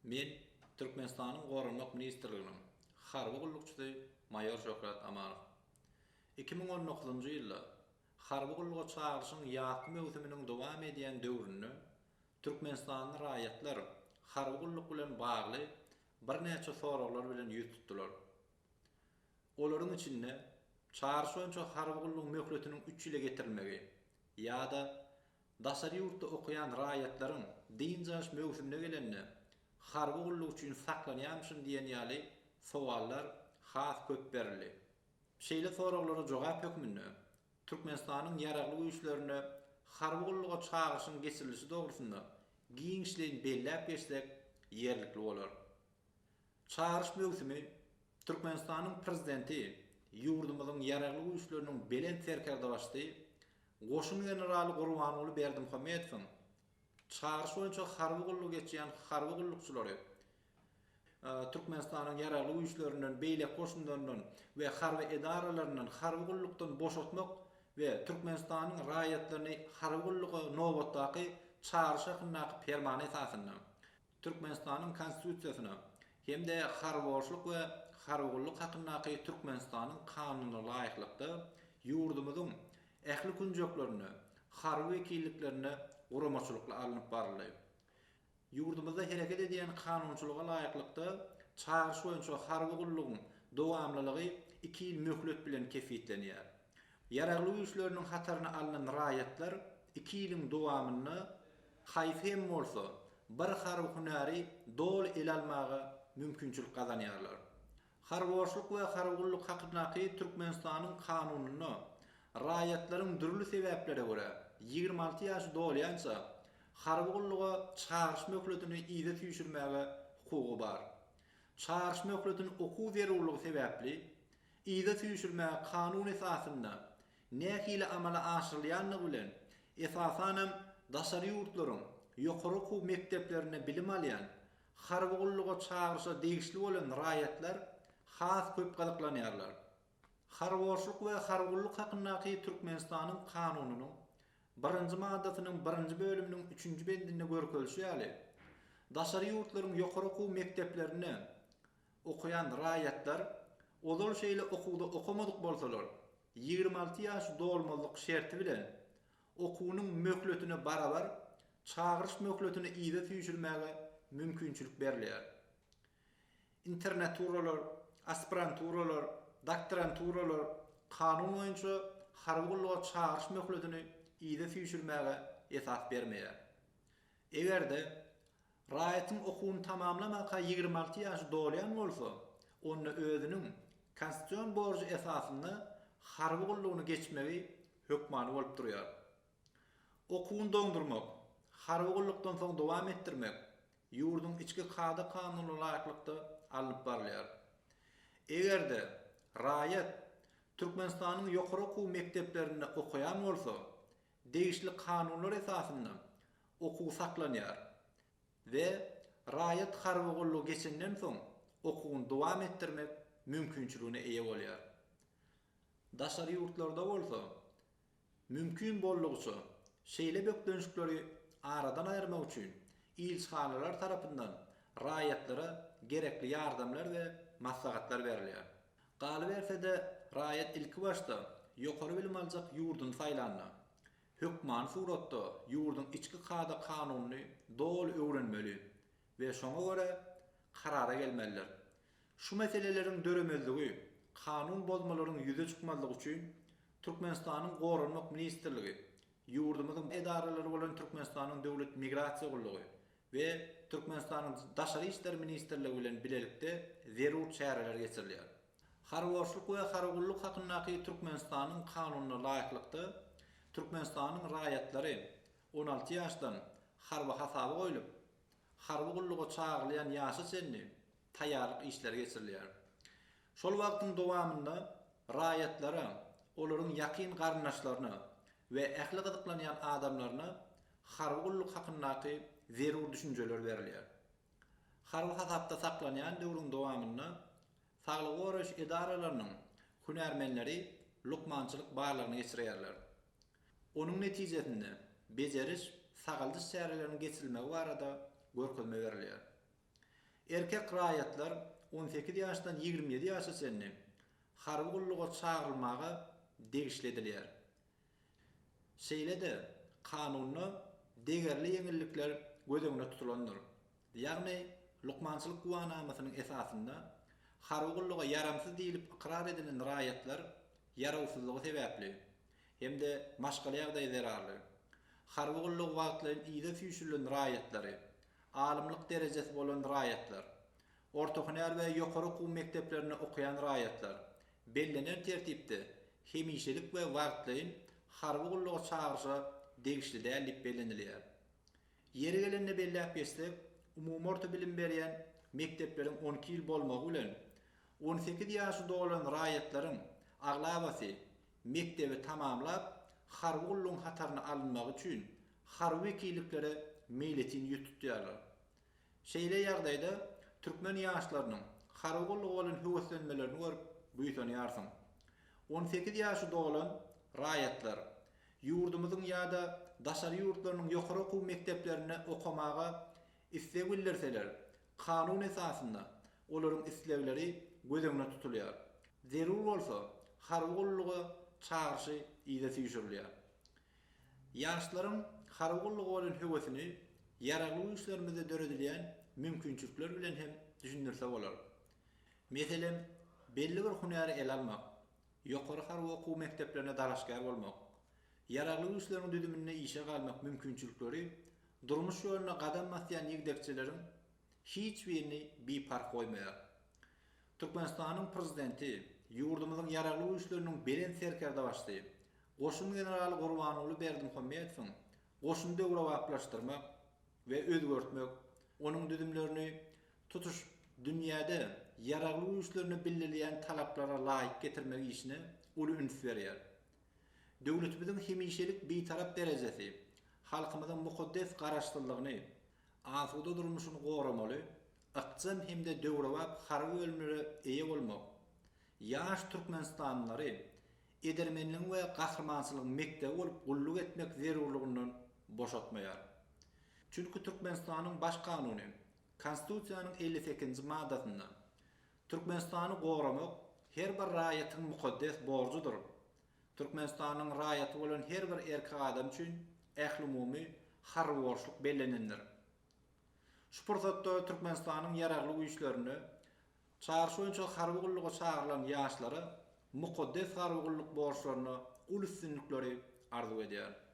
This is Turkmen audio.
Men Türkmenistanyň Goranmak ministrliginiň harby gullukçysy maýor Şöhrat Amanow. 2019-njy ýylda harby gulluga çagyryşyň ýazky möwsüminiň dowam edýän döwründe türkmenistanly raýatlar harby gulluk bilen bagly birnäçe soraglar bilen ýüz tutdular. Olaryň içinde çagyryş boýunça harby gullugyň möhletiniň üç ýyla getirilmegi ýa-da daşary ýurtda okaýan raýatlaryň dynç alyş möwsümine gelende harby gulluk üçin saklanýarmyşyn diýen ýaly sowallar has köp berildi. Şeýle soraglara jogap hökmünde Türkmenistanyň Ýaragly Güýçlerinde harby gulluga çagyryşyň geçirilişi dogrusynda giňişleýin belläp geçsek ýerlikli bolar. Çagyryş möwsümi Türkmenistanyň Prezidenti, ýurdumyzyň Ýaragly Güýçleriniň Belent Serkerdebaşysy, goşun generaly Gurbanguly Berdimuhamedowyň çagyryş boýunça harby gulluk geçýän harby gullukçylary Türkmenistanyň Ýaragly Güýçlerinden, beýleki goşunlaryndan we harby edaralaryndan harby gullukdan boşatmak we Türkmenistanyň raýatlaryny harby gulluga nobatdaky çagyryş hakyndaky Permany esasynda Türkmenistanyň Konstitusiýasyna hem-de Harby-borçluk we harby gulluk hakyndaky Türkmenistanyň Kanunyna laýyklykda ýurdumyzyň ähli künjeklerinde harby wekilliklerinde guramaçylykly alnyp baryldy. Ýurdumyzda hereket edýän kanunçylyga laýyklykda, çagyryş boýunça harby gullugyň dowamlylygy iki ýyl möhlet bilen kesgitlenýär. Ýaragly Güýçleriniň hataryna alnan raýatlar iki ýylyň dowamynda haýsy hem bolsa bir harby hünäri doly ele almaga mümkinçilik gazanýarlar. Harby-borçluk we harby gulluk hakyndaky Türkmenistanyň Kanunynda raýatlaryň dürli sebäplere görä 26 ýaşy dolýança harby gulluga çagyryş möhletini yza süýşürmäge hukugy bar. Çagyryş möhletini okuw zerurlygy sebäpli yza süýşürmäge kanun esasynda nähili amala aşyrylýandygy bilen, esasanam daşary ýurtlaryň ýokary okuw mekdeplerinde bilim alýan, harby gulluga çagyryşa degişli bolan raýatlar has köp gyzyklanýarlar. Harby-borçluk we harby gulluk hakyndaky Türkmenistanyň Kanunynyň birinji maddasynyň birinji bölüminiň üçünji bendinde görkezilişi ýaly, daşary ýurtlaryň ýokary okuw mekdeplerinde okaýan raýatlar ozal şeýle okuwda okamadyk bolsalar, 26 ýaşy dolmazlyk şerti bilen, okuwynyň möhletine barabar çagyryş möhletini yza süýşürmäge mümkinçilik berilýär. Internaturalar, aspiranturalar, doktoranturalar kanun boýunça harby gulluga çagyryş möhletini yza süýşürmäge esas bermeýär. Eger-de, raýatyň okuwyny tamamlamaka 26 ýaşy dolýan bolsa, onda özüniň konstitusion borjy esasynda harby gullugyny geçmegi hökmany bolup durýar. Okuwyny doňdurmak, harby gullukdan soň dowam etdirmek ýurduň içki kada-kanunlaryna laýyklykda alnyp barylýar. Eger-de, raýat Türkmenistanyň ýokary okuw mekdeplerinde okaýan bolsa, degişli kanunlar esasynda okuw saklanýar we raýat harby gullugy geçenden soň okuwyny dowam etdirmek mümkinçiligine eýe bolýar. Daşary ýurtlarda bolsa, mümkin boldugyça, şeýle bökdençlikleri aradan aýyrmak üçin ilçihanalar tarapyndan raýatlara gerekli ýardamlar we maslahatlar berilýär. Galyberse-de, raýat ilkibaşda ýokary bilim aljak ýurduny saýlanda, hökmany suratda ýurduň içki kada-kanunyny doly öwrenmeli we şoňa görä karara gelmelidir. Şu meseleleriň döremezligi, kanun bozmalaryň ýüze çykmazlygy üçin Türkmenistanyň Goranmak ministrligi, ýurdumyzyň edaralary bolan Türkmenistanyň Döwlet migrasiýa gullugy we Türkmenistanyň Daşary işler ministrligi bilen bilelikde zerur çäreler geçirilýär. Harby-borçluk we harby gulluk hakyndaky Türkmenistanyň Kanunyna laýyklykda, Türkmenistanyň raýatlary 16 ýaşdan harby hasaba goýlup, harby gulluga çagyrylýan ýaşa çenli taýýarlyk işleri geçirilýär. Şol wagtyň dowamynda raýatlara, olaryň ýakyn garyndaşlaryna we ähli gyzyklanýan adamlaryna harby gulluk hakyndaky zerur düşünjeler berilýär. Harby hasapda saklanýan döwrüň dowamynda saglygy goraýyş edaralarynyň hünärmenleri lukmançylyk barlagyny geçirýärler. Onuň netijesinde bejeriş, sagaldyş çäreleriniň geçirilmegi barada görkezme berilýär. Erkek raýatlar 18 ýaşdan 27 ýaşa çenli harby gulluga çagyrylmaga degişli edilýär. Şeýle-de, kanunda degerli ýeňillikler göz öňünde tutulandyr. Ýagny, lukmançylyk güwanamasynyň esasynda harby gulluga ýaramsyz diýlip ykrar edilen raýatlar ýarawsyzlygy sebäpli hem-de maşgala ýagdaýy zerarly, harby gullugy wagtlaýyn yza süýşürilen raýatlary, alymlyk derejesi bolan raýatlar, orta hünär we ýokary okuw mekdeplerinde okaýan raýatlar bellenen tertipde hemişelik we wagtlaýyn harby gulluga çagyryşa degişli däl diýip bellenilýär. Ýeri gelende belläp geçsek, umumy orta bilim berýän mekdepleriň 12 ýyl bolmagy bilen, 18 ýaşy dolan raýatlaryň aglabasy mekdebi tamamlap, harby gullugyň hataryna alynmagy üçin harby wekilliklere meýletin ýüz tutýarlar. Şeýle ýagdaýda türkmen ýaşlarynyň harby gulluga bolan höweslenmelerini görüp buýsanýarsyň. 18 ýaşy dolan raýatlar ýurdumyzyň ýa-da daşary ýurtlarynyň ýokary okuw mekdeplerinde okamaga isleg bildirseler, kanun esasynda olaryň islegleri göz öňünde tutulýar. Zerur bolsa, harby gulluga çagyryşy yza süýşürilýär. Ýaşlaryň harby gulluga bolan höwesini Ýaragly Güýçlerimizde döredilýän mümkinçilikler bilen hem düşündirse bolar. Meselem, belli bir hünäri ele almak, ýokary harby okuw mekdeplerine dalaşgär bolmak, Ýaragly Güýçleriň düzüminde işe galmak mümkinçilikleri durmuş ýoluna gadam basýan ýigdekçeleriň hiç birini biparh goýmaýar. Türkmenistanyň Prezidenti, ýurdumyzyň Ýaragly Güýçleriniň Belent Serkerdebaşysy, goşun generaly Gurbanguly Berdimuhamedowyň goşuny döwrebaplaşdyrmak we özgertmek, onuň düzümlerini tutuş dünýäde Ýaragly Güýçlerine bildirilýän talaplara laýyk getirmek işine uly üns berýär. Döwletimiziň hemişelik Bitarap derejesi, halkymyzyň mukaddes Garaşsyzlygyny, asuda durmuşyny goramaly, ykjam hem-de döwrebap harby bölümlere eýe bolmak, ýaş türkmenistanlylary edermenligiň we gahrymançylygyň mekdebi bolup gulluk etmek zerurlygyndan boşatmaýar. Çünki Türkmenistanyň Baş Kanuny, Konstitusiýanyň 58-nji maddasynda, Türkmenistany goramak her bir raýatyň mukaddes borjudyr. Türkmenistanyň raýaty bolan her bir erkek adam üçin ählumumy harby borçluk bellenendir. Şu pursatda Türkmenistanyň Ýaragly Güýçlerinde çagyryş boýunça harby gulluga çagyrylan ýaşlara mukaddes harby gulluk borçlarynda uly üstünlikleri arzuw edýärin.